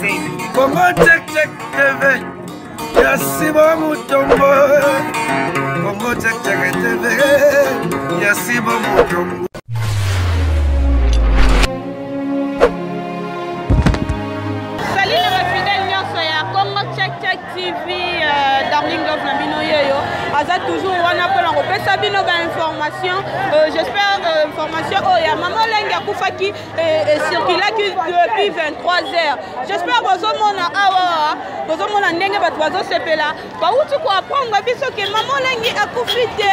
Congo Check Check TV ya Sibo Mutombo. Congo Check Check TV ya Sibo Mutombo. Salut na bafidèle nyonso ya Congo Check Check TV, Darling Love na bino yeyo aza toujours wana mpona kopesa bino bainformation. J'espère information oyo ya mama Olangi akufaki ecirculaki depuis 23 heures. J'espère bozomona awa, bozomona ndenge bato bazosepela, bauti koapprendre biso ke mama Olangi akufi te,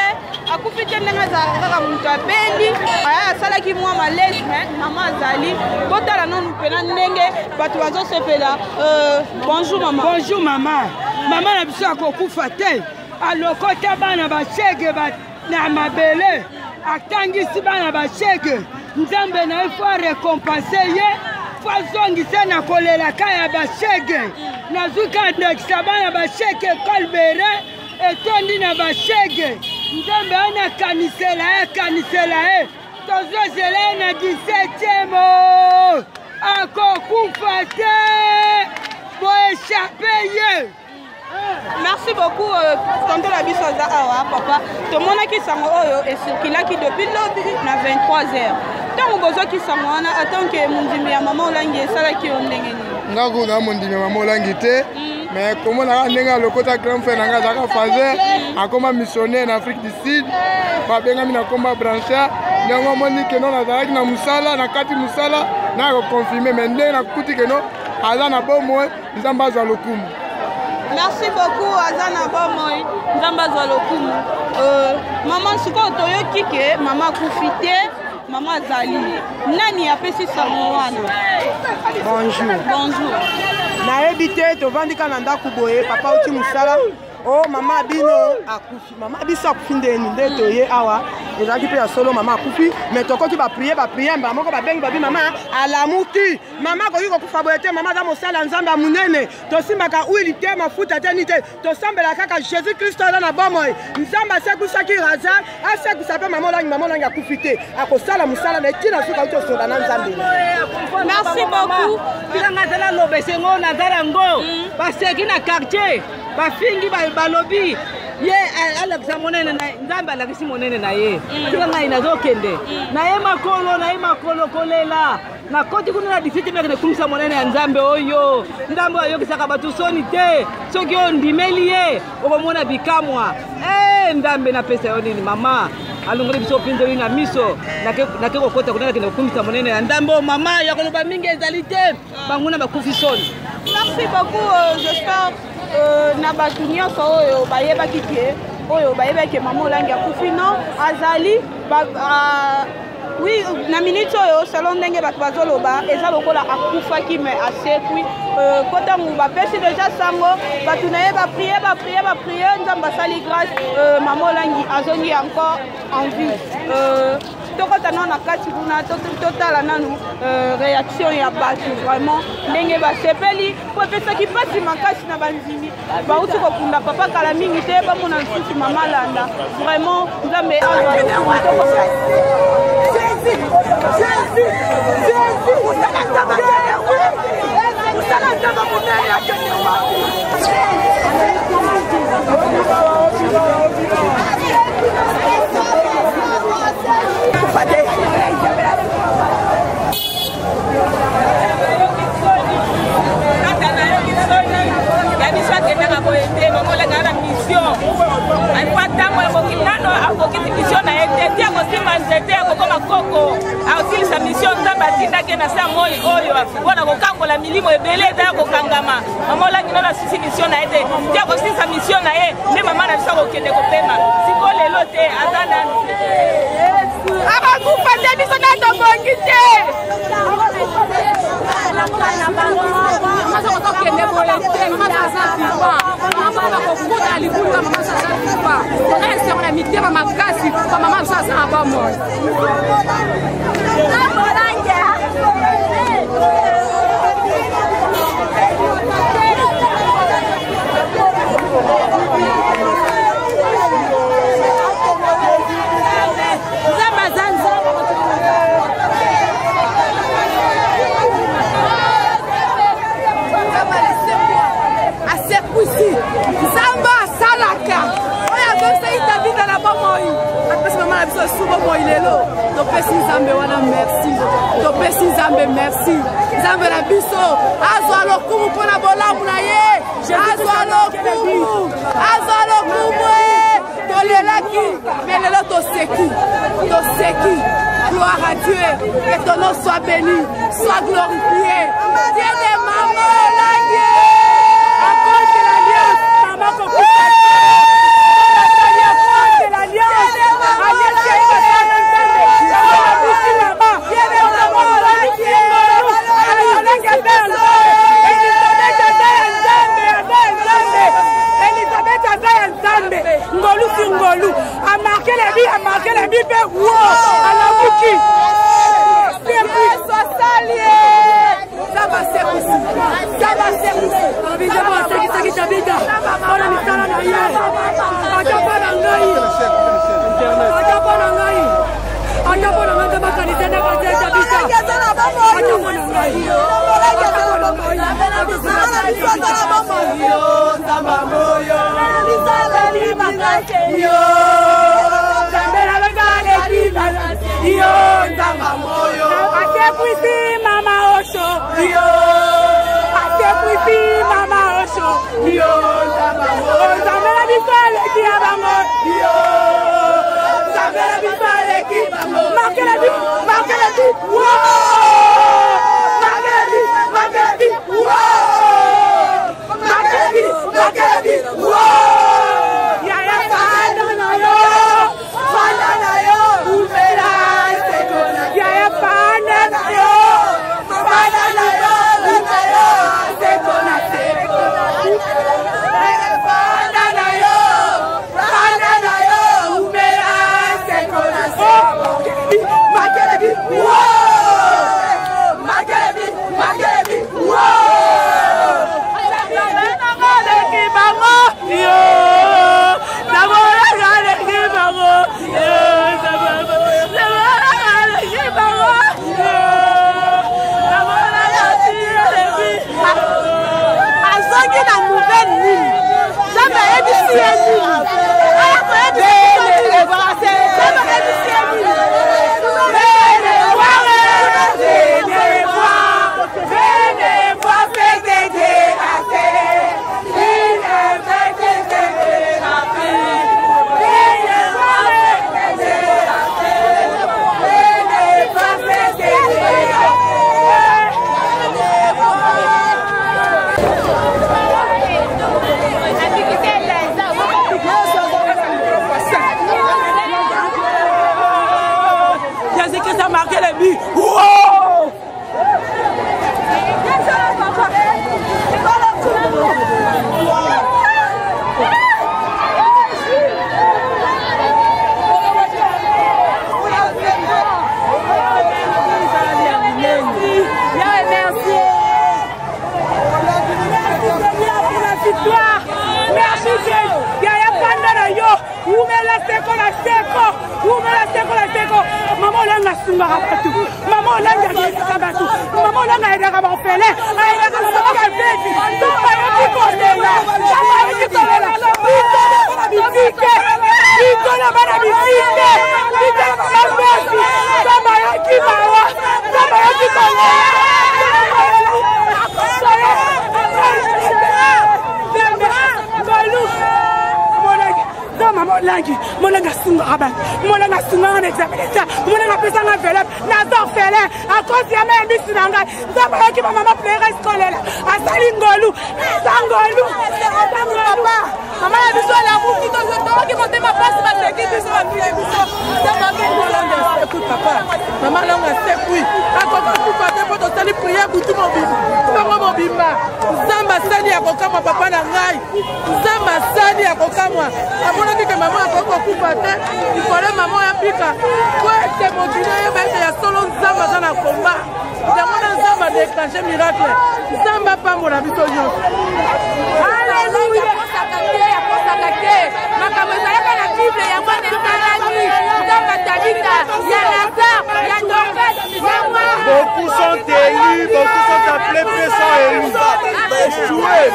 akufi te ndenge azalaka kaka moto abendi, aya asalaki mwa malaise, mais mama azali. Botala nanu mpena ndenge bato bazosepela. Bonjour mama. Bonjour mama. Mama na biso akokufa te, alokota bana bashege na mabele, atangisi bana bashege. Nzambe na ye fo arekompense ye, fo azongisa na kolelaka ya bashege. Nazwi ka ndakisa bana bashege, ekole bere etondi na bashege. Nzambe wana akanisela ye, akanisela ye. Tozozela ye na 17e, akokufa te, boéchappe ye. Merci beaucoup, tonton na biso aza awa. Papa, tomonaki sango oyo ecirculaki depuis lobi na 23 heures. Ntango bozwaki sango wana, en tant que mondimi ya mama Olangi, esalaki yo ndenge nini? Nga kuna mondimi ya mama Olangi te, mais komonaka ndenge alokota grand frère na nga azalaka fazer, akoma missionnaire na Afrique du Sud, babengami na komba Blanchard. Ndenge omoni keno nazalaki na mosala, na kati mosala na koconfirme, mais ndenge nakuti keno aza na bomoi, Nzambe azwa lokumu. Merci beaucoup, aza na bomoi, Nzambe azwa lokumu. Mama, sikoyo toyoki ke mama akufi te, mama azali. Nani apesi sango wana? Bonjour. Bonjour. Nayebi te, tovandi kaka na ndako boye, papa uti mosala. Oh, mama bino akufi, mama biso akufi ndeni nde toye awa. Ezalaki mpe ya solo mama akufi, mais tokoki baprier, baprier mbala moko babengi babi mama alamuki. Mama akoki kokufa boye te, mama aza mosala ya Nzambe ya monene. Tosimbaka huile te, mafuta te, ni te, tosambela kaka Jésus Christ aza na bomoi. Nzambe asekwisaki Lazare, asekwisa mpe mama Olangi. Mama Olangi akufi te, akosala mosala na ye ntina suka auti osola na Nzambe. Merci beaucoup. Bilanga azala loba esengo naza yango, baseki na quartier, bafingi, balobi ye alakisa monene na Nzambe, alakisi monene na ye. Tika ngai nazokende na ye makolo, na ye makolo kolela. Nakoti kuna na 17 meke nekumisa monene ya Nzambe oyo. Nzambe oyo ayokisaka bato soni te. Soki oyo ndimeli ye, okomona bikamwa. Nzambe napesa yo nini mama? Alongoli biso mpinzoli na miso. Nake kokota kuna, nakende kokumisa monene ya Nzambe oyo. Mama ya koloba mingi ezali te, banguna bakufi soni. Merci beaucoup, j'espère na bato nyonso oyo bayebaki ke, oyo bayebaki ke mama Olangi akufi, non, azali ba, oui, na minute oyo, selon ndenge bato bazoloba, eza lokola akufaki mais asekwi. Po ntango bapesi déjà sango, bato na ye baprie, baprie, baprie, Nzambe asali grâce, mama Olangi azongi encore en vie. Tokota nano na kati kuna, totala nanu réaction ya bato, vraiment ndenge basepeli, po epesaki mpasi makasi na bandimi bauti kokunda papa kala mingi te, bamona lisusu mama landa. Vraiment Nzambe azwa lokumu. Jésus, Jésus, Jésus, mosala Nzambe akende wapi? Mosala Nzambe monene akende wapi? Tata nayoki soni ya biso akendaka boye te. Mama Olanga na mission alikuwa ntango ya mokili nano akokisi mission na ye te, ti akosimba nzete akokoma koko, akosilisa mission Nzambe atindaki na se ya moi oyo mpona kokangola milimo ebele eza ya kokangama. Mama Olangi nano asisi mission na ye te, ti akosilisa mission na ye nde mama na biso akokende kopema. Sikoyo lelo te, aza nanu. Akokufa te, biso na tobongi te. Tokende boye te, mama aza vivant, mama bakokuta libulu, mama aza vivant. Toza esengo na mitema makasi, bamama biso aza na bomoi. Nzambe aza Nzambe. Nzambe wana merci. Topesi Nzambe merci. Nzambe na biso azwa lokumu mpo na bolamu na ye. Azwa lokumu, azwa lokumu. Eh. Tolelaki, mais lelo toseki, toseki. Gloire à Dieu, que ton nom soit béni, soit glorifié. Dieu de maman Olangi. À cause de l'alliance, maman kokufa te. Basali à cause de l'alliance. Alliance ya ye basala na Nzambe. Yango babusi mama. Olangi aza ya Nzambe. Elizabeth aza ya Nzambe, aza ya Nzambe. Elizabeth aza ya Nzambe. Ngolu sur ngolu. Amarke la bi, amarke la bi mpe wo alamuki. Yesu asali ye. Nzambe asekwisi. Nzambe asekwisi. Nzambe asekisaki Tabita mpo na misala na ye. Ata mpo na ngai. Ata mpo na ngai. Ata mpo na ngai Nzambe akanisa nde akanisa Tabita. Ata mpo na ngai. Ata mpo na ngai. Asekwisi mama osho asekwisi mama osho nzambe na biso aleki ya bango nzambe na biso aleki marke la bi marke la bi marke la bi marke la bi marke la bi marke la bi yaya fanda na yo fanda na yo umela seko na yaya fanda na yo fanda na yo umela seko na seko yaya fanda na yo fanda na yo umela seko na seko marke la bi marke la bi marke la bi aleki bango yo namonaka aleki bango yo namonaka aleki bango yo namonaka aleki azongi na nouvelle nini nzambe ayebisi ye nini aya koyebisa nzambe ayebisi ye nini Venez voir, venez voir ce que Dieu a fait. Il est vrai que Dieu a fait. Venez voir ce que Dieu a fait. Venez voir ce que Dieu a fait. Venez voir. Jésus-Christ a marqué le but. Wow! Yahweh, merci. Merci Seigneur pour la victoire. Merci Dieu. Yaya panda na yo. Umela seko na seko. Umela seko na seko. Mama olanga asungaka bato. Mama olanga ayedaka bato. Mama olanga ayedaka baorphelin. Ayedaka mama bavevi. Nzambe ayoki kolela. Nzambe ayoki kolela. Bito na bana bitike. Bito na bana bitike. Bito na bana bavevi. Nzambe ayoki mawa. Nzambe ayoki kolela. Mama olangi molangi asungaka bato molangi asungaka na examen d'etat molangi apesanga enveloppe naza orphelin à cause ya mai ya misu na ngai nzambe ayoki bamama pleres kolela asali ngolu eza ngolu eza ngolu mama na biso alamuki toyoki motema mpasi baseki biso bapile biso asekwi papa mama longo asekwi akoki kufa te mpo tosali priere butu mobimba ntongo mobimba nzambe asali ya kokamwa papa na ngai nzambe asali ya kokamwa amonaki ke mama akoki kokufa te ifale mama oyo abika po ete mokili oyeba ete ya solo nzambe aza na komba yango na nzambe adeclenche miracle nzambe apambola biso nyonso aleluya akosaka te akosaka te makambo ezalaka na bible yango wana esalami nzambe tabita ya lazare ya dorcas yango Beaucoup sont élus, beaucoup sont appelés, peu sont élus. Échoués.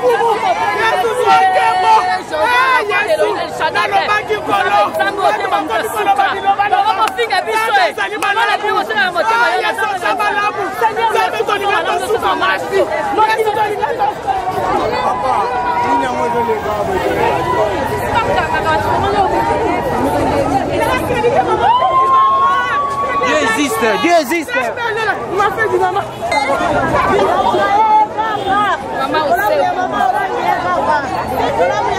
lokumu, Yesu zwa nkembo. Yesu, nalobaki nkolo, bato bakomi koloba biloba loba. Nzambe ezali malamu, Yesu oza malamu. Nzambe tolinga tosuka wapi? Yesu tolinga Papa, nini yango ezoleka? Dieu existe, Dieu existe.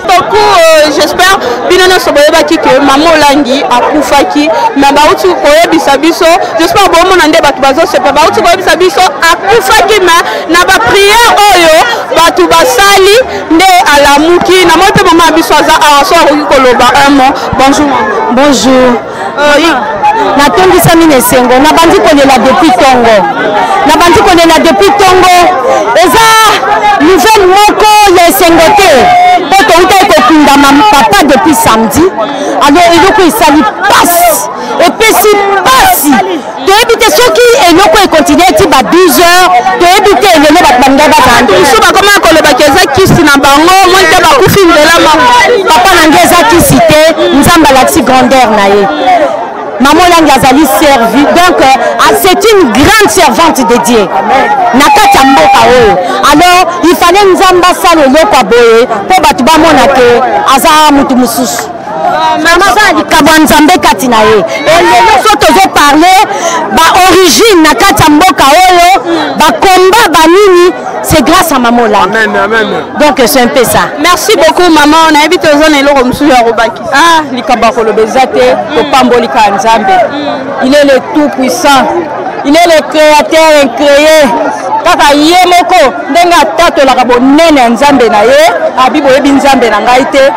Beaucoup, j'espère bino nyonso boyebaki ke mama Olangi akufaki, me bauti koyebisa biso, j'espère bomona nde bato bazosepa, bauti koyebisa biso akufaki, me na bapriere oyo bato basali nde alamuki. Namoni mpe mama ya biso aza awa, so akoki koloba un mot. Bonjour mama. Bonjour. Natondisami na esengo, nabandi kolela depuis ntongo, nabandi kolela depuis ntongo. Eza nouvelle moko ya esengo te, mpo toutaki kokundama papa depuis samedi. Alors eloko esali pasi, epesi pasi, toyebi te soki eloko ekontinue ti ba 12 heures, toyebi te elelo bato balingai bazala. Mosusu bakoma kolobaki eza kisi na bango, moi te bakufi nzela moko. Papa na ngai, eza kisi te, Nzambe alakisi grandeur na ye. Mama Olangi azali servi, donc c'est une grande servante de Dieu na kati ya mboka oyo. Alors il fallait Nzambe asala eloko ya boye mpo bato bamona ke aza motu mosusu. Mama aza na likambo ya Nzambe kati na ye. Elelo so tozoparle baorigine na kati ya mboka oyo, bakomba banini, c'est grâce à Mama Olangi. Amen, amen. Donc c'est un peu ça. Merci beaucoup maman. Nayebi te oza na eloko mosusu ya kobakisa. Ah, likambo ya koloba eza te, topamboli kaka Nzambe. Il est le tout puissant, il est le créateur incréé. Kaka ye moko ndenge atatolaka bonene ya Nzambe na ye, abi boyebi Nzambe na ngai te.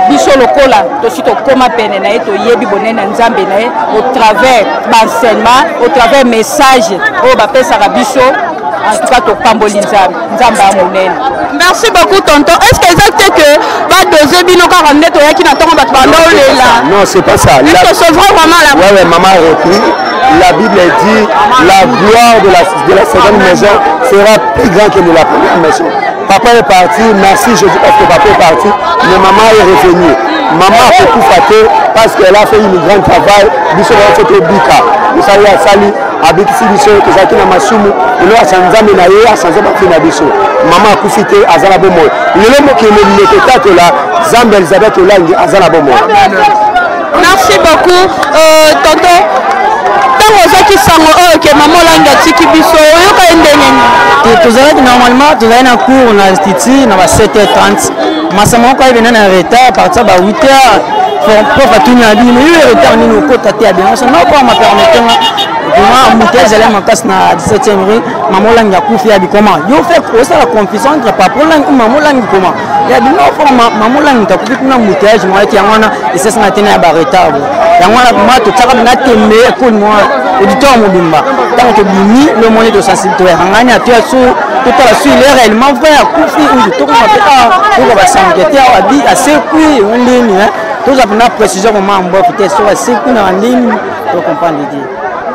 Biso lokola tosi tokóma pene na ye, toyebi bonene ya Nzambe na ye au travers baenseignement, au travers message oyo bapesaka biso. En tout cas topamboli Nzambe, Nzambe ya monene. Merci beaucoup tonton. Est ce que eza te que badose bino kaka nde toyaki na ntongo bato banda olela? Non, c'est pas ça. Est ce que c'est vrai vraiment la Ouais, maman a repris. La Bible dit la gloire de la seconde maison sera plus grande que de la première maison. Papa est parti, merci Jésus parce que papa est parti, mais maman est revenue. Maman a beaucoup fâté parce qu'elle a fait une grande travail. Biso ba soto bika. Biso ya sali abikisi biso, tozalaki na masumu, lelo asa Nzambe na ye asanze bafi na biso. Mama akufi te, aza na bomoi. Lelo mokili mobimba totatola Nzambe Elizabeth Olangi aza na bomoi. Merci beaucoup tonton. Ntango ozwaki sango oyo ke mama Olangi atiki biso, oyoka ye ndenge nini? Tozalaki normalement, tozalaki na cours na institut na ba 7h30. Masama moko ayebena na retard à partir ba 8h. Prof atuni abi, mais yo retard nini, okota te? Abi nyonso no mpo mapermete nga vraiment embouteillage ezali makasi na 17e rue. Mama Olangi akufi? Abi comment yo fait osala confusion entre papa Olangi ou mama Olangi? Comment ya bino fo mama Olangi takufi kuna, embouteillage moko ete yango wana esasanga te na ya baretard bo yango wana ma totiaka na tembe ekole mwa auditeur mobimba. Ntango tobimi lomoni, toyakangani atoya so totala so il est réellement vrai akufi ou tokoma mpe awa tokoka basango te awa abi asekwi ndeni, tozwa mpena précision koma mbofu te so asekwi na ndeni, tocomprendre te.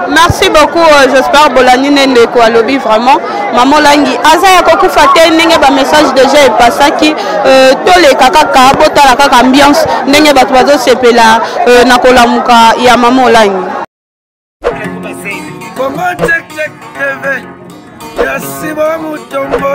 Merci beaucoup, j'espère bolandi nde ndeko alobi. Vraiment mama Olangi aza ya kokufa te, ndenge bamessage déjà epasaki. Toleka kaka botala kaka ambiance ndenge bato bazosepela na kolamuka ya mama Olangi. Congo Check Check TV ya Simon Mutombo.